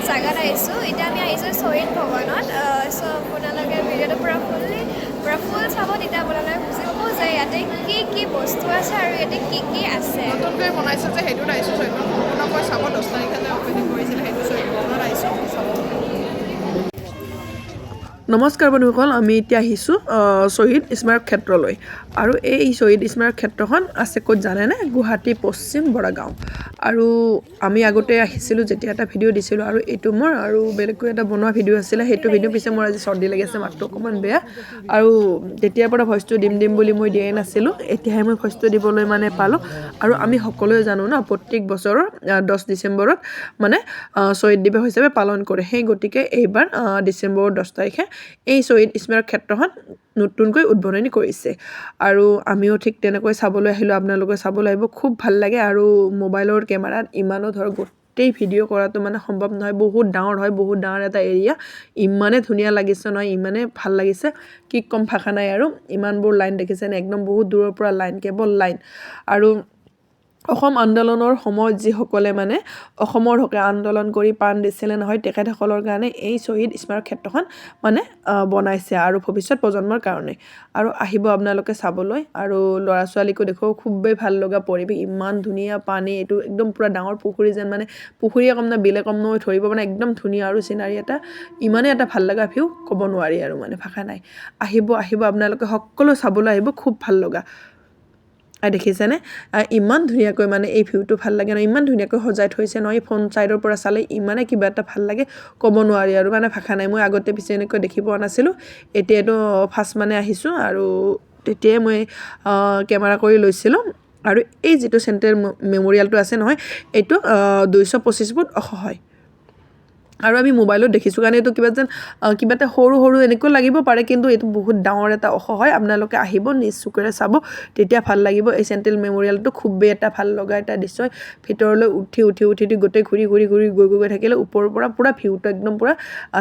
জাগাত আহিছোঁ। এতিয়া আমি আহিছোঁ শ্বহীদ ভৱনত। চ' আপোনালোকে ভিডিঅ'টো পূৰা ফুল চাব, তেতিয়া আপোনালোকে বুজি পাব যে ইয়াতে কি কি বস্তু আছে আৰু ইয়াতে কি কি আছে। নতুনকৈ বনাইছে যে, সেইটোত আহিছোঁ। শ্বহীদ সম্পূৰ্ণকৈ চাব। 10 তাৰিখে যে অ'পেনিং কৰিছিলে, সেইটো শ্বহীদ ভৱনত আহিছোঁ চাব। নমস্কাৰ বন্ধুসকল, আমি এতিয়া আহিছোঁ শ্বহীদ স্মাৰক ক্ষেত্ৰলৈ। আৰু এই শ্বহীদ স্মাৰক ক্ষেত্ৰখন আছে ক'ত জানেনে? গুৱাহাটী পশ্চিম বৰাগাঁও। আৰু আমি আগতে আহিছিলোঁ যেতিয়া এটা ভিডিঅ' দিছিলোঁ আৰু এইটো মোৰ আৰু বেলেগকৈ এটা বনোৱা ভিডিঅ' আছিলে। সেইটো ভিডিঅ' পিছে মোৰ আজি চৰ্দি লাগি আছে, মাতটো অকণমান বেয়া আৰু তেতিয়াৰ পৰা ভইচটো দিম দিম বুলি মই দিয়াই নাছিলোঁ। এতিয়াহে মই ভইচটো দিবলৈ মানে পালোঁ। আৰু আমি সকলোৱে জানো ন, প্ৰত্যেক বছৰৰ 10 ডিচেম্বৰত মানে শ্বহীদ দিৱস হিচাপে পালন কৰে। সেই গতিকে এইবাৰ ডিচেম্বৰৰ 10 তাৰিখে এই শ্বহীদ স্মাৰক ক্ষেত্ৰখন নতুনকৈ উদ্বোধনী কৰিছে আৰু আমিও ঠিক তেনেকৈ চাবলৈ আহিলোঁ। আপোনালোকে চাবলৈ আহিব, খুব ভাল লাগে। আৰু মোবাইলৰ কেমেৰাত ইমানো ধৰক গোটেই ভিডিঅ' কৰাটো মানে সম্ভৱ নহয়। বহুত ডাঙৰ হয়, বহুত ডাঙৰ এটা এৰিয়া। ইমানে ধুনীয়া লাগিছে নহয়, ইমানে ভাল লাগিছে, কি ক'ম, ভাষা নাই। আৰু ইমানবোৰ লাইন দেখিছেনে? একদম বহুত দূৰৰ পৰা লাইন, কেৱল লাইন। আৰু অসম আন্দোলনৰ সময়ত যিসকলে মানে অসমৰ হকে আন্দোলন কৰি প্ৰাণ দিছিলে নহয়, তেখেতসকলৰ কাৰণে এই শ্বহীদ স্মাৰক ক্ষেত্ৰখন মানে বনাইছে আৰু ভৱিষ্যত প্ৰজন্মৰ কাৰণে। আৰু আহিব আপোনালোকে চাবলৈ আৰু ল'ৰা ছোৱালীকো দেখুৱাব। খুবেই ভাল লগা পৰিৱেশ, ইমান ধুনীয়া পানী। এইটো একদম পূৰা ডাঙৰ পুখুৰী যেন, মানে পুখুৰীয়ে কম নে বিলে কম নহয়, ধৰিব মানে একদম ধুনীয়া। আৰু চিনাৰী এটা ইমানেই এটা ভাল লগা ভিউ, ক'ব নোৱাৰি আৰু মানে ভাষা নাই। আহিব, আহিব আপোনালোকে সকলো চাবলৈ আহিব, খুব ভাল লগা। দেখিছেনে ইমান ধুনীয়াকৈ মানে এই ভিউটো ভাল লাগে ন? ইমান ধুনীয়াকৈ সজাই থৈছে নহয়। ফ্ৰণ্ট ছাইডৰ পৰা চালে ইমানে কিবা এটা ভাল লাগে, ক'ব নোৱাৰি আৰু মানে ভাষা নাই। মই আগতে পিছে এনেকৈ দেখি পোৱা নাছিলোঁ। এতিয়াতো ফাৰ্ষ্ট মানে আহিছোঁ আৰু তেতিয়াই মই কেমেৰা কৰি লৈছিলোঁ। আৰু এই যিটো চেণ্ট্ৰেল মেম'ৰিয়েলটো আছে নহয়, এইটো 225 ফুট ওখ হয়। আৰু আমি মোবাইলত দেখিছোঁ কাৰণে এইটো কিবা যেন কিবা এটা সৰু সৰু এনেকুৱা লাগিব পাৰে, কিন্তু এইটো বহুত ডাঙৰ এটা ওখ হয়। আপোনালোকে আহিব, নিজ চকুৰে চাব, তেতিয়া ভাল লাগিব। এই চেণ্ট্ৰেল মেম'ৰিয়েলটো খুবেই এটা ভাল লগা এটা দৃশ্য। ভিতৰলৈ উঠি উঠি উঠি উঠি গোটেই ঘূৰি ঘূৰি ঘূৰি গৈ গৈ গৈ থাকিলে ওপৰৰ পৰা পূৰা ভিউটো একদম পূৰা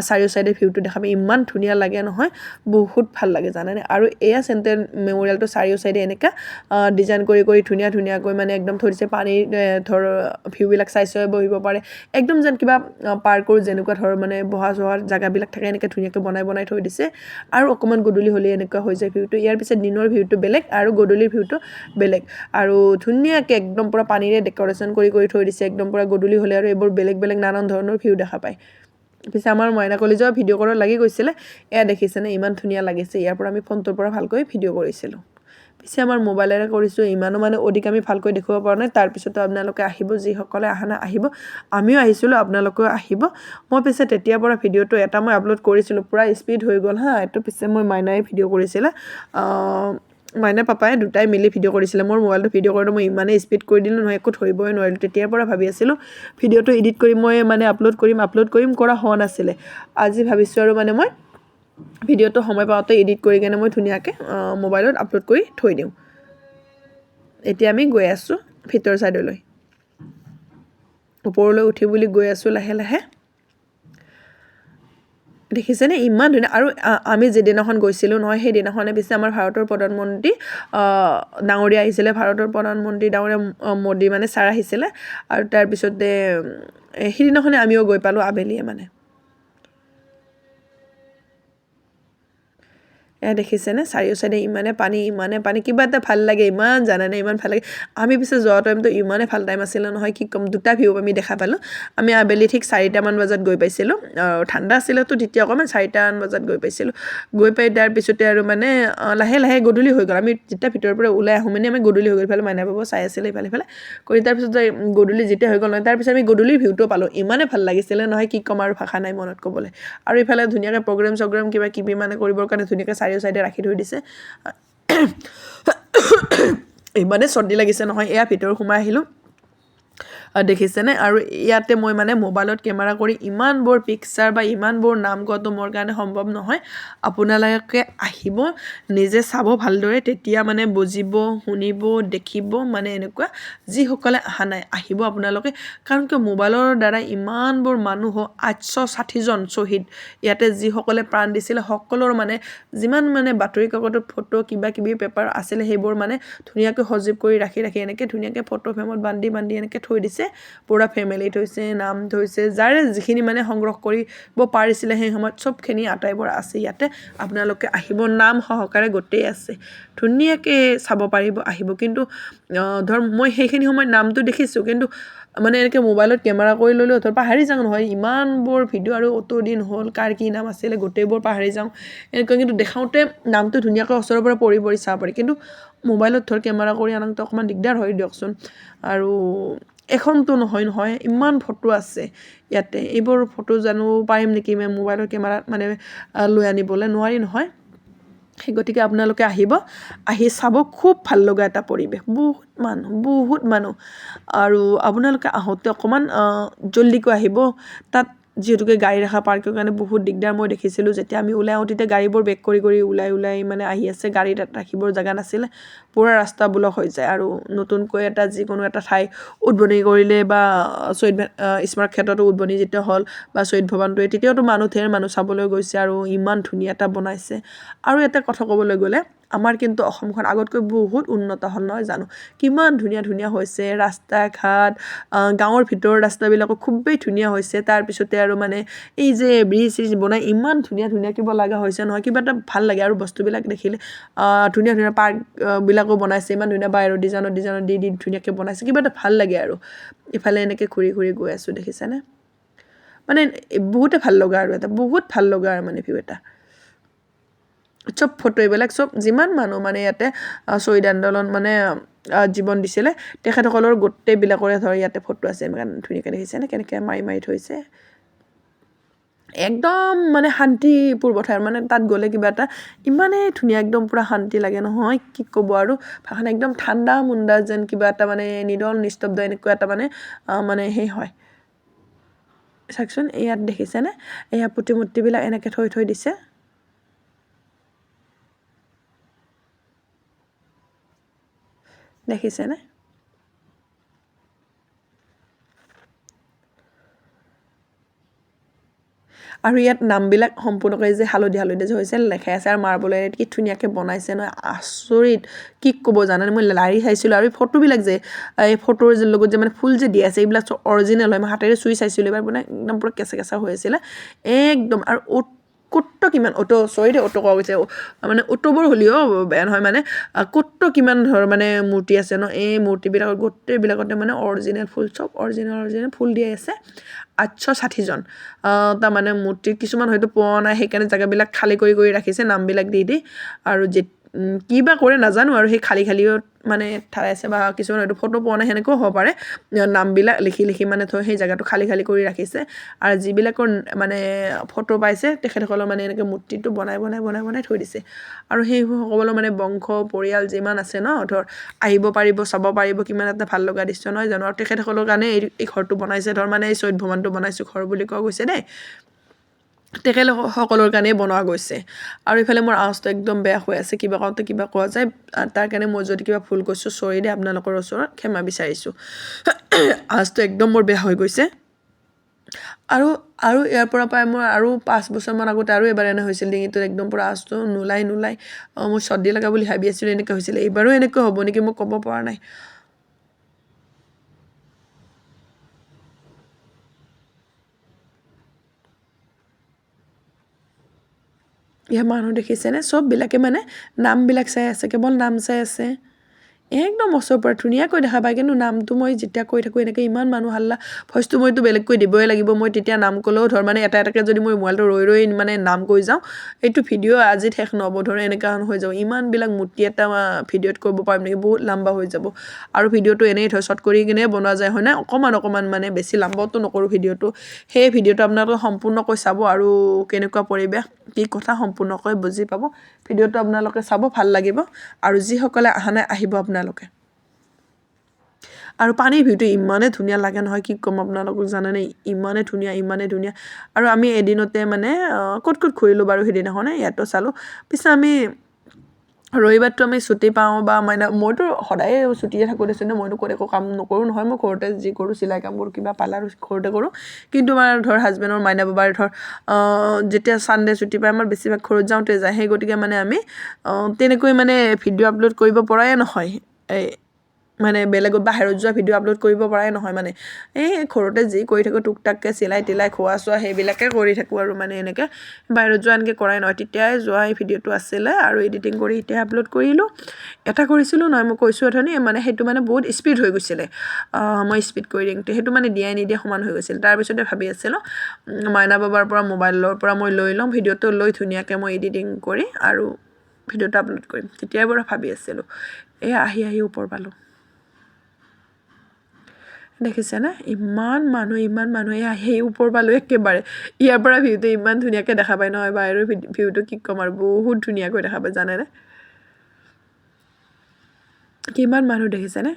চাৰিও চাইডে ভিউটো দেখা পায়। ইমান ধুনীয়া লাগে নহয়, বহুত ভাল লাগে জানেনে? আৰু এয়া চেণ্ট্ৰেল মেম'ৰিয়েলটো চাৰিও চাইডে এনেকুৱা ডিজাইন কৰি কৰি ধুনীয়া ধুনীয়াকৈ মানে একদম থৈ দিছে। পানীৰ ধৰ ভিউবিলাক চাই চাই বহিব পাৰে। একদম যেন কিবা পাৰ্কৰ যেনেকুৱা ধৰ মানে বহা চহা জেগাবিলাক থাকে, এনেকৈ ধুনীয়াকৈ বনাই বনাই থৈ দিছে। আৰু অকণমান গধূলি হ'লে এনেকুৱা হৈ যায় ভিউটো। ইয়াৰ পিছত দিনৰ ভিউটো বেলেগ আৰু গধূলিৰ ভিউটো বেলেগ। আৰু ধুনীয়াকৈ একদম পূৰা পানীৰে ডেক'ৰেশ্যন কৰি কৰি থৈ দিছে। একদম পূৰা গধূলি হ'লে আৰু এইবোৰ বেলেগ বেলেগ নানান ধৰণৰ ভিউ দেখা পায়। পিছে আমাৰ মইনা কলিজাও ভিডিঅ' কৰাত লাগি গৈছিলে। এয়া দেখিছেনে, ইমান ধুনীয়া লাগিছে? ইয়াৰ পৰা আমি ফোনটোৰ পৰা ভালকৈ ভিডিঅ' কৰিছিলোঁ। পিছে আমাৰ মোবাইলেৰে কৰিছোঁ, ইমানো মানে অধিক আমি ভালকৈ দেখুৱাব পৰা নাই। তাৰপিছতো আপোনালোকে আহিব, যিসকলে অহা নাই আহিব। আমিও আহিছিলোঁ, আপোনালোকেও আহিব। মই পিছে তেতিয়াৰ পৰা ভিডিঅ'টো এটা মই আপলোড কৰিছিলোঁ, পূৰা স্পীড হৈ গ'ল হা। এইটো পিছে মই মাইনাই ভিডিঅ' কৰিছিলে, মাইনা পাপাই দুটাই মিলি ভিডিঅ' কৰিছিলে। মোৰ মোবাইলটো ভিডিঅ' কৰোঁতে মই ইমানেই স্পীড কৰি দিলোঁ নহয়, একো ধৰিবই নোৱাৰিলোঁ। তেতিয়াৰ পৰা ভাবি আছিলোঁ ভিডিঅ'টো এডিট কৰি মই মানে আপলোড কৰিম, আপলোড কৰিম, কৰা হোৱা নাছিলে। আজি ভাবিছোঁ আৰু মানে মই ভিডিঅ'টো সময় পাওঁতে এডিট কৰি কেনে মই ধুনীয়াকৈ মোবাইলত আপলোড কৰি থৈ দিওঁ। এতিয়া আমি গৈ আছোঁ ভিতৰ ছাইডলৈ, ওপৰলৈ উঠি বুলি গৈ আছোঁ লাহে লাহে। দেখিছেনে ইমান ধুনীয়া? আৰু আমি যিদিনাখন গৈছিলোঁ নহয়, সেইদিনাখনে পিছে আমাৰ ভাৰতৰ প্ৰধানমন্ত্ৰী ডাঙৰীয়া আহিছিলে। ভাৰতৰ প্ৰধানমন্ত্ৰী ডাঙৰীয়া মোদী মানে ছাৰ আহিছিলে। আৰু তাৰপিছতে সেইদিনাখনে আমিও গৈ পালোঁ আবেলিয়ে মানে। এয়া দেখিছেনে চাৰিও চাইডে ইমানে পানী, ইমানে পানী, কিবা এটা ভাল লাগে ইমান জানেনে? ইমান ভাল লাগে। আমি পিছে যোৱা টাইমটো ইমানে ভাল টাইম আছিলে নহয়, কি ক'ম। দুটা ভিউ আমি দেখা পালোঁ। আমি আবেলি ঠিক 4টামান বজাত গৈ পাইছিলোঁ। ঠাণ্ডা আছিলেতো তেতিয়া অকণমান। 4টামান বজাত গৈ পাইছিলোঁ। গৈ পাই তাৰপিছতে আৰু মানে লাহে লাহে গধূলি হৈ গ'ল। আমি যেতিয়া ভিতৰৰ পৰা ওলাই আহোঁ মানে আমি গধূলি হৈ গ'ল। ইফালে মাইনা বাবু চাই আছিলে ইফালে ইফালে কৰি। তাৰপিছত গধূলি যেতিয়া হৈ গ'ল নহয়, তাৰপিছত আমি গধূলিৰ ভিউটো পালোঁ। ইমানে ভাল লাগিছিলে নহয়, কি ক'ম আৰু, ভাষা নাই মনত ক'বলৈ। আৰু ইফালে ধুনীয়াকৈ প্ৰগ্ৰেম চগ্ৰেম কিবা কিবি মানে কৰিবৰ কাৰণে ধুনীয়াকৈ চাৰিও চাইডে ৰাখি থৈ দিছে। ইমানে চৰ্দি লাগিছে নহয়। এয়া ভিতৰ সোমাই আহিলোঁ, দেখিছেনে? আৰু ইয়াতে মই মানে মোবাইলত কেমেৰা কৰি ইমানবোৰ পিকচাৰ বা ইমানবোৰ নাম কোৱাটো মোৰ কাৰণে সম্ভৱ নহয়। আপোনালোকে আহিব, নিজে চাব ভালদৰে, তেতিয়া মানে বুজিব, শুনিব, দেখিব। মানে এনেকুৱা যিসকলে অহা নাই, আহিব আপোনালোকে। কাৰণ কিয়, মোবাইলৰ দ্বাৰা ইমানবোৰ মানুহ, 860জন শ্বহীদ ইয়াতে যিসকলে প্ৰাণ দিছিলে, সকলোৰ মানে যিমান মানে বাতৰি কাকতত ফটো কিবা কিবি পেপাৰ আছিলে, সেইবোৰ মানে ধুনীয়াকৈ সজীৱ কৰি ৰাখি ৰাখি এনেকৈ ধুনীয়াকৈ ফটো ফ্ৰেমত বান্ধি বান্ধি এনেকৈ থৈ দিছে। থৈছে, পূৰা ফেমিলি থৈছে, নাম থৈছে, যাৰে যিখিনি মানে সংগ্ৰহ কৰিব পাৰিছিলে সেই সময়ত চবখিনি আটাইবোৰ আছে ইয়াতে। আপোনালোকে আহিব, নাম সহকাৰে গোটেই আছে, ধুনীয়াকৈ চাব পাৰিব আহিব। কিন্তু ধৰ মই সেইখিনি সময়ত নামটো দেখিছোঁ, কিন্তু মানে এনেকৈ মোবাইলত কেমেৰা কৰি ল'লেও ধৰ পাহৰি যাওঁ নহয়, ইমানবোৰ ভিডিঅ' আৰু অত দিন হ'ল কাৰ কি নাম আছিলে গোটেইবোৰ পাহৰি যাওঁ এনেকৈ। কিন্তু দেখাওঁতে নামটো ধুনীয়াকৈ ওচৰৰ পৰা পঢ়ি পঢ়ি চাব পাৰি, কিন্তু মোবাইলত ধৰ কেমেৰা কৰি আনাটো অকণমান দিগদাৰ হয় দিয়কচোন। আৰু এখনতো নহয় নহয়, ইমান ফটো আছে ইয়াতে, এইবোৰ ফটো জানো পাৰিম নেকি মই মোবাইলৰ কেমেৰাত মানে লৈ আনিবলৈ নোৱাৰি নহয়। সেই গতিকে আপোনালোকে আহিব, আহি চাব, খুব ভাল লগা এটা পৰিৱেশ, বহুত মানুহ, বহুত মানুহ। আৰু আপোনালোকে আহোঁতে অকণমান জল্দিকৈ আহিব, তাত যিহেতুকে গাড়ী ৰখা পাৰ্কিঙৰ কাৰণে বহুত দিগদাৰ। মই দেখিছিলোঁ যেতিয়া আমি ওলাই আহোঁ তেতিয়া গাড়ীবোৰ বেক কৰি কৰি ওলাই ওলাই মানে আহি আছে, গাড়ী তাত ৰাখিবৰ জেগা নাছিলে, পূৰা ৰাস্তা ব্লক হৈ যায়। আৰু নতুনকৈ এটা যিকোনো এটা ঠাই উদ্বোধনী কৰিলে বা শ্বহীদ স্মাৰক ক্ষেত্ৰতো উদ্বোধনী যেতিয়া হ'ল বা শ্বহীদ ভৱনটোৱে, তেতিয়াওতো মানুহ ধেৰ মানুহ চাবলৈ গৈছে আৰু ইমান ধুনীয়া এটা বনাইছে। আৰু এটা কথা ক'বলৈ গ'লে আমাৰ কিন্তু অসমখন আগতকৈ বহুত উন্নত হ'ল নহয় জানো, কিমান ধুনীয়া ধুনীয়া হৈছে ৰাস্তা ঘাট, গাঁৱৰ ভিতৰৰ ৰাস্তাবিলাকো খুবেই ধুনীয়া হৈছে। তাৰপিছতে আৰু মানে এই যে ব্ৰিজ চিজ বনাই ইমান ধুনীয়া ধুনীয়া কিবা লগা হৈছে নহয়, কিবা এটা ভাল লাগে। আৰু বস্তুবিলাক দেখিলে ধুনীয়া ধুনীয়া পাৰ্ক বিলাকো বনাইছে, ইমান ধুনীয়া বাহিৰৰ ডিজাইনত ডিজাইনত দি দি ধুনীয়াকৈ বনাইছে, কিবা এটা ভাল লাগে। আৰু ইফালে এনেকৈ ঘূৰি ঘূৰি গৈ আছোঁ দেখিছেনে, মানে বহুতে ভাল লগা আৰু এটা বহুত ভাল লগা আৰু মানে ভিউ এটা। চব ফটো এইবিলাক চব যিমান মানুহ মানে ইয়াতে শ্বহীদ আন্দোলন মানে জীৱন দিছিলে তেখেতসকলৰ গোটেইবিলাকৰে ধৰ ইয়াতে ফটো আছে। ইমান ধুনীয়াকৈ দেখিছেনে কেনেকৈ মাৰি মাৰি থৈছে, একদম মানে শান্তিপূৰ্ব ঠাই, মানে তাত গ'লে কিবা এটা ইমানেই ধুনীয়া একদম পূৰা শান্তি লাগে নহয়, কি ক'ব আৰু। ভাষা একদম ঠাণ্ডা মুণ্ডা যেন কিবা এটা মানে নিদল নিস্তব্ধ এনেকুৱা এটা মানে মানে সেই হয়। চাওকচোন ইয়াত দেখিছেনে, এয়া প্ৰতিমূৰ্তিবিলাক এনেকৈ থৈ থৈ দিছে। দেখিছেনে? আৰু ইয়াত নামবিলাক সম্পূৰ্ণকৈ যে হালধীয়া হালধীয়া যে হৈছে লেখাই আছে। আৰু মাৰ্বলেৰে কি ধুনীয়াকৈ বনাইছে নহয়, আচৰিত কি ক'ব জানানে। মই লাৰি চাইছিলোঁ। আৰু এই ফটোবিলাক যে এই ফটোৰ যে লগত যে মানে ফুল যে দিয়া আছে এইবিলাক চব অৰিজিনেল হয়, মই হাতেৰে চুই চাইছিলোঁ এবাৰ, মানে একদম পূৰা কেঁচা কেঁচা হৈ আছিলে একদম। আৰু ক'ত কিমান অ'টো, চৰি দেই অ'টো কোৱা গৈছে, মানে অ'টোবোৰ হ'লেও বেয়া নহয়, মানে ক'ত কিমান ধৰ মানে মূৰ্তি আছে ন, এই মূৰ্তিবিলাকৰ গোটেইবিলাকতে মানে অৰিজিনেল ফুল, চব অৰিজিনেল অৰিজিনেল ফুল দিয়াই আছে। 860জন তাৰমানে মূৰ্তি কিছুমান হয়তো পোৱা নাই, সেইকাৰণে জেগাবিলাক খালী কৰি কৰি ৰাখিছে নামবিলাক দি দি। আৰু যে কি বা কৰে নাজানো, আৰু সেই খালী খালীও মানে ঠাই আছে বা কিছুমান হয়তো ফটো পোৱা নাই, সেনেকুৱাও হ'ব পাৰে। নামবিলাক লিখি লিখি মানে থৈ সেই জেগাটো খালী খালী কৰি ৰাখিছে। আৰু যিবিলাকৰ মানে ফটো পাইছে তেখেতসকলৰ মানে এনেকৈ মূৰ্তিটো বনাই বনাই বনাই বনাই থৈ দিছে। আৰু সেইসকলৰ মানে বংশ পৰিয়াল যিমান আছে ন, ধৰ আহিব পাৰিব, চাব পাৰিব, কিমান এটা ভাল লগা দৃশ্য নহয় জানো। আৰু তেখেতসকলৰ কাৰণে এই ঘৰটো বনাইছে, ধৰ মানে এই শ্বহীদ ভৱনটো বনাইছোঁ ঘৰ বুলি কোৱা গৈছে দেই, তেখেতসকলৰ কাৰণেই বনোৱা গৈছে। আৰু ইফালে মোৰ আৱাজটো একদম বেয়া হৈ আছে, কিবা কওঁতে কিবা কোৱা যায়, তাৰ কাৰণে মই যদি কিবা ভুল কৈছোঁ চৰি দেই, আপোনালোকৰ ওচৰত ক্ষমা বিচাৰিছোঁ। আৱাজটো একদম মোৰ বেয়া হৈ গৈছে। আৰু আৰু ইয়াৰ পৰা প্ৰায় মোৰ আৰু 5 বছৰমান আগতে আৰু এবাৰ এনে হৈছিল, ডিঙিটোত একদম পূৰা আৱাজটো নোলাই নোলাই, মোৰ চৰ্দি লগা বুলি ভাবি আছিলোঁ, এনেকুৱা হৈছিলে। এইবাৰো এনেকুৱা হ'ব নেকি মই ক'ব পৰা নাই। ইয়াৰ মানুহ দেখিছেনে, চববিলাকে মানে নামবিলাক চাই আছে, কেৱল নাম চাই আছে। একদম ওচৰৰ পৰা ধুনীয়াকৈ দেখা পায়, কিন্তু নামটো মই যেতিয়া কৈ থাকোঁ এনেকৈ ইমান মানুহ হাল্লা, ভইচটো মইতো বেলেগকৈ দিবই লাগিব। মই তেতিয়া নাম ক'লেও ধৰ মানে এটা এটাকৈ যদি মই মোবাইলটো ৰৈ ৰৈ মানে নাম কৈ যাওঁ, এইটো ভিডিঅ' আজি শেষ নহ'ব, ধৰ এনেকুৱা হৈ যাব। ইমানবিলাক মূৰ্তি এটা ভিডিঅ'ত কৰিব পাৰিম নেকি, বহুত লাম্বা হৈ যাব। আৰু ভিডিঅ'টো এনেই ধৰ শ্বৰ্ট কৰি কিনে বনোৱা যায় হয়নে, অকণমান অকণমান মানে বেছি লাম্বাওতো নকৰোঁ ভিডিঅ'টো। সেই ভিডিঅ'টো আপোনালোকে সম্পূৰ্ণকৈ চাব আৰু কেনেকুৱা পৰিৱেশ কি কথা সম্পূৰ্ণকৈ বুজি পাব। ভিডিঅ'টো আপোনালোকে চাব, ভাল লাগিব। আৰু যিসকলে অহা নাই আহিব আপোনালোকে। আৰু পানীৰ ভিউটো ইমানেই ধুনীয়া লাগে নহয়, কি ক'ম আপোনালোকক জানেনে, ইমানেই ধুনীয়া, ইমানেই ধুনীয়া। আৰু আমি এদিনতে মানে ক'ত ক'ত ঘূৰিলোঁ বাৰু সেইদিনাখনে, ইয়াতো চালোঁ। পিছে আমি ৰবিবাৰটো আমি ছুটি পাওঁ বা মানে মইতো সদায়ে ছুটিয়ে থাকোঁ দেচোন, মইতো ক'ত একো কাম নকৰোঁ নহয়, মই ঘৰতে যি কৰোঁ চিলাই কাম কৰোঁ, কিবা পাৰ্লাৰ ঘৰতে কৰোঁ। কিন্তু আমাৰ ধৰ হাজবেণ্ডৰ মাইনা বাবাৰ ধৰ যেতিয়া ছানডে ছুটি পায়, আমাৰ বেছিভাগ ঘৰত যাওঁতে যায়, সেই গতিকে মানে আমি তেনেকৈ মানে ভিডিঅ' আপলোড কৰিব পৰাই নহয়। এই মানে বেলেগত বাহিৰত যোৱা ভিডিঅ' আপলোড কৰিব পৰাই নহয়। মানে এই ঘৰতে যি কৰি থাকোঁ, টুক টাককৈ চিলাই তিলাই খোৱা চোৱা সেইবিলাকে কৰি থাকোঁ আৰু মানে এনেকৈ বাহিৰত যোৱা এনেকৈ কৰাই নহয়। তেতিয়াই যোৱা এই ভিডিঅ'টো আছিলে আৰু এডিটিং কৰি এতিয়া আপলোড কৰিলোঁ। এটা কৰিছিলোঁ নহয়, মই কৈছোঁ অথনি, মানে সেইটো মানে বহুত স্পীড হৈ গৈছিলে। মই স্পীড কৰি দিওঁতে সেইটো মানে দিয়াই নিদিয়া সমান হৈ গৈছিল। তাৰপিছতে ভাবি আছিলোঁ মাইনা বাবাৰ পৰা মোবাইলৰ পৰা মই লৈ ল'ম ভিডিঅ'টো, লৈ ধুনীয়াকৈ মই এডিটিং কৰি আৰু ভিডিঅ'টো আপলোড কৰিম। তেতিয়াই পৰা ভাবি আছিলোঁ। এয়া আহি আহি ওপৰ পালোঁ, দেখিছেনে ইমান মানুহ, ইমান মানুহ। এয়া সেই ওপৰ পালোঁ একেবাৰে। ইয়াৰ পৰা ভিউটো ইমান ধুনীয়াকৈ দেখা পায় নহয়, বাহিৰৰ ভিউটো কি ক'ম আৰু, বহুত ধুনীয়াকৈ দেখা পায় জানেনে। কিমান মানুহ দেখিছেনে।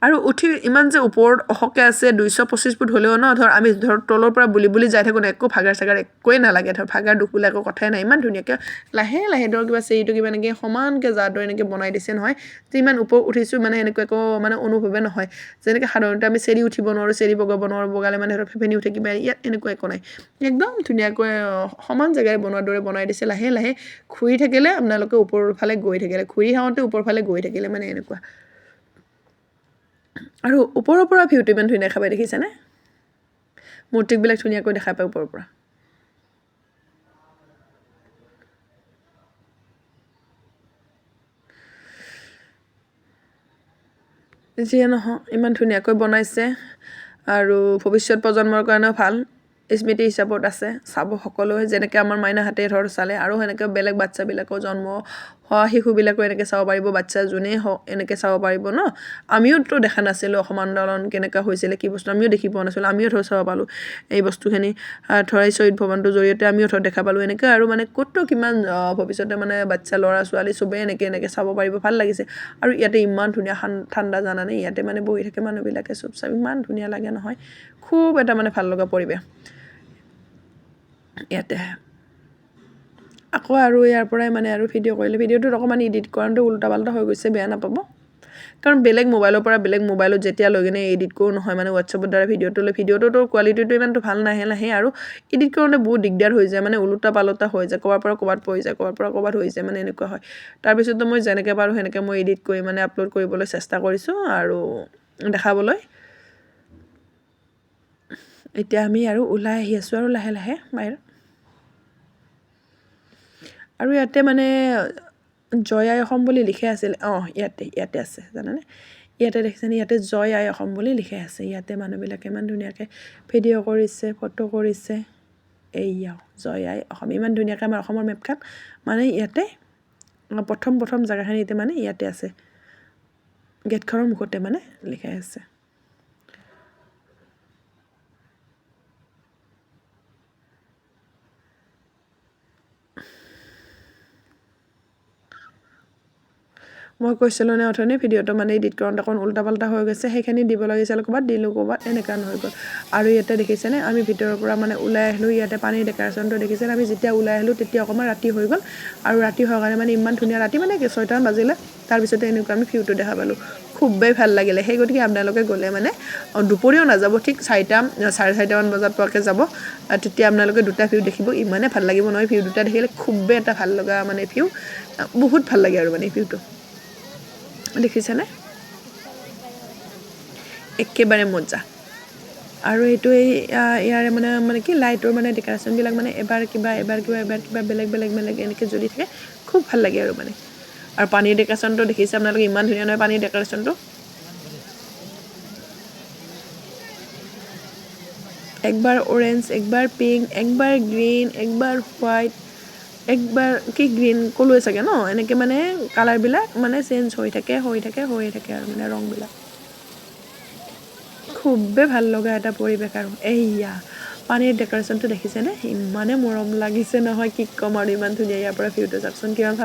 আৰু উঠি ইমান যে ওপৰত ওখকৈ আছে, 225 ফুট হ'লেও ন, ধৰ আমি ধৰ তলৰ পৰা বুলি বুলি যাই থাকোঁ ন, একো ভাগাৰ চাগাৰ একোৱেই নালাগে। ধৰ ভাগাৰ দুখ বোলা একো কথাই নাই। ইমান ধুনীয়াকৈ লাহে লাহে ধৰ কিবা চিৰিটো কিবা এনেকৈ সমানকৈ যাৰ দৰে এনেকৈ বনাই দিছে নহয়, যে ইমান ওপৰত উঠিছোঁ মানে এনেকুৱা একো মানে অনুভৱে নহয়। যেনেকৈ সাধাৰণতে আমি চিৰি উঠিব নোৱাৰোঁ, চিৰি বগাব নোৱাৰোঁ, বগালে মানে ধৰ ফেফেনি উঠে কিবা, ইয়াত এনেকুৱা একো নাই। একদম ধুনীয়াকৈ সমান জেগাৰে বনোৱাৰ দৰে বনাই দিছে। লাহে লাহে ঘূৰি থাকিলে আপোনালোকে ওপৰৰ ফালে গৈ থাকিলে, ঘূৰি থাকোঁতে ওপৰৰ ফালে গৈ থাকিলে মানে এনেকুৱা। আৰু ওপৰৰ পৰা ভিউটো ইমান ধুনীয়া দেখা পায়, দেখিছেনে? মূৰ্তিবিলাক ধুনীয়াকৈ দেখা পায় ওপৰৰ পৰা। যিয়ে নহওক ইমান ধুনীয়াকৈ বনাইছে আৰু ভৱিষ্যত প্ৰজন্মৰ কাৰণেও ভাল স্মৃতি হিচাপত আছে, চাব সকলোৱে। যেনেকৈ আমাৰ মাইনাহঁতে ধৰ চালে, আৰু সেনেকৈ বেলেগ বাচ্ছাবিলাকো জন্ম হোৱা শিশুবিলাকো এনেকৈ চাব পাৰিব, বাচ্ছা যোনেই হওক এনেকৈ চাব পাৰিব ন। আমিওতো দেখা নাছিলোঁ অসম আন্দোলন কেনেকুৱা হৈছিলে, কি বস্তু আমিও দেখি পোৱা নাছিলোঁ, আমিও ধৰ চাব পালোঁ এই বস্তুখিনি। ধৰ এই শ্বহীদ ভৱনটোৰ জৰিয়তে আমিও ধৰ দেখা পালোঁ এনেকৈ। আৰু মানে ক'ততো কিমান ভৱিষ্যতে মানে বাচ্ছা ল'ৰা ছোৱালী চবেই এনেকৈ এনেকৈ চাব পাৰিব, ভাল লাগিছে। আৰু ইয়াতে ইমান ধুনীয়া ঠাণ্ডা জানানে, ইয়াতে মানে বহি থাকে মানুহবিলাকে চব চাব, ইমান ধুনীয়া লাগে নহয়, খুব এটা মানে ভাল লগা পৰিৱেশ ইয়াতে। আকৌ আৰু ইয়াৰ পৰাই মানে আৰু ভিডিঅ' কৰিলে, ভিডিঅ'টোত অকণমান এডিট কৰোঁতে উল্টা পাল্টা হৈ গৈছে, বেয়া নাপাব। কাৰণ বেলেগ মোবাইলৰ পৰা বেলেগ মোবাইলত যেতিয়া লৈ কিনে এডিট কৰোঁ নহয়, মানে হোৱাটছএপৰ দ্বাৰা ভিডিঅ'টো লৈ, ভিডিঅ'টোৰ কোৱালিটিটো ইমানটো ভাল নাহে নাহে, আৰু এডিট কৰোঁতে বহুত দিগদাৰ হৈ যায়, মানে ওলোটা পালোটা হৈ যায়, ক'ৰবাৰ পৰা ক'ৰবাত পৰি যায়, ক'ৰবাৰ পৰা ক'ৰবাত হৈ যায়, মানে এনেকুৱা হয়। তাৰপিছতো মই যেনেকৈ পাৰোঁ সেনেকৈ মই এডিট কৰি মানে আপলোড কৰিবলৈ চেষ্টা কৰিছোঁ আৰু দেখাবলৈ। এতিয়া আমি আৰু ওলাই আহি আছোঁ আৰু লাহে লাহে বাহিৰত। আৰু ইয়াতে মানে জয় আই অসম বুলি লিখা আছিল, অঁ ইয়াতে ইয়াতে আছে জানানে, ইয়াতে দেখিছেনে, ইয়াতে জয় আই অসম বুলি লিখা আছে। ইয়াতে মানুহবিলাকে ইমান ধুনীয়াকৈ ভিডিঅ' কৰিছে, ফটো কৰিছে। এইয়া জয় আই অসম, ইমান ধুনীয়াকৈ আমাৰ অসমৰ মেপখন মানে ইয়াতে প্ৰথম প্ৰথম জেগাখিনিতে মানে ইয়াতে আছে, গেটখনৰ মুখতে মানে লিখাই আছে। মই কৈছিলোঁ নে অথনি ভিডিঅ'টো মানে এডিট কৰোঁতে অকণ উল্টা পাল্টা হৈ গৈছে, সেইখিনি দিব লাগিছিল ক'ৰবাত, দিলোঁ ক'ৰবাত, এনেকুৱা হৈ গ'ল। আৰু ইয়াতে দেখিছেনে আমি ভিতৰৰ পৰা মানে ওলাই আহিলোঁ, ইয়াতে পানীৰ ডেক'ৰেশ্যনটো দেখিছেনে। আমি যেতিয়া ওলাই আহিলোঁ তেতিয়া অকণমান ৰাতি হৈ গ'ল, আৰু ৰাতি হোৱাৰ কাৰণে মানে ইমান ধুনীয়া ৰাতি মানে 6টামান বাজিলে, তাৰপিছতে এনেকুৱা আমি ভিউটো দেখা পালোঁ, খুবেই ভাল লাগিলে। সেই গতিকে আপোনালোকে গ'লে মানে দুপৰীয়াও নাযাব, ঠিক 4টা চাৰে 4টামান বজাত পোৱাকৈ যাব, তেতিয়া আপোনালোকে দুটা ভিউ দেখিব, ইমানেই ভাল লাগিব নহয় ভিউ দুটা দেখিলে, খুবেই এটা ভাল লগা মানে ভিউ, বহুত ভাল লাগে আৰু মানে ভিউটো দেখিছেনে, একেবাৰে মজা। আৰু এইটো এই ইয়াৰে মানে মানে কি লাইটৰ মানে ডেক'ৰেশ্যনবিলাক মানে এবাৰ কিবা এবাৰ কিবা এবাৰ কিবা বেলেগ বেলেগ বেলেগ এনেকৈ জ্বলি থাকে, খুব ভাল লাগে আৰু মানে। আৰু পানীৰ ডেক'ৰেশ্যনটো দেখিছে আপোনালোকে, ইমান ধুনীয়া নহয় পানীৰ ডেক'ৰেশ্যনটো। একবাৰ অৰেঞ্জ, একবাৰ পিংক, একবাৰ গ্ৰীণ, একবাৰ হোৱাইট, একবাৰ কি গ্ৰীণ ক'লোৱে চাগে ন, এনেকৈ মানে কালাৰবিলাক মানে চেঞ্জ হৈ থাকে, হৈ থাকে, হৈ থাকে আৰু মানে ৰংবিলাক। খুবেই ভাল লগা এটা পৰিৱেশ। আৰু এইয়া পানীৰ ডেক'ৰেশ্যনটো দেখিছেনে, ইমানে মৰম লাগিছে নহয়, কি ক'ম আৰু, ইমান ধুনীয়া। ইয়াৰ পৰা ভিউটো চাওকচোন কিমান ভাল।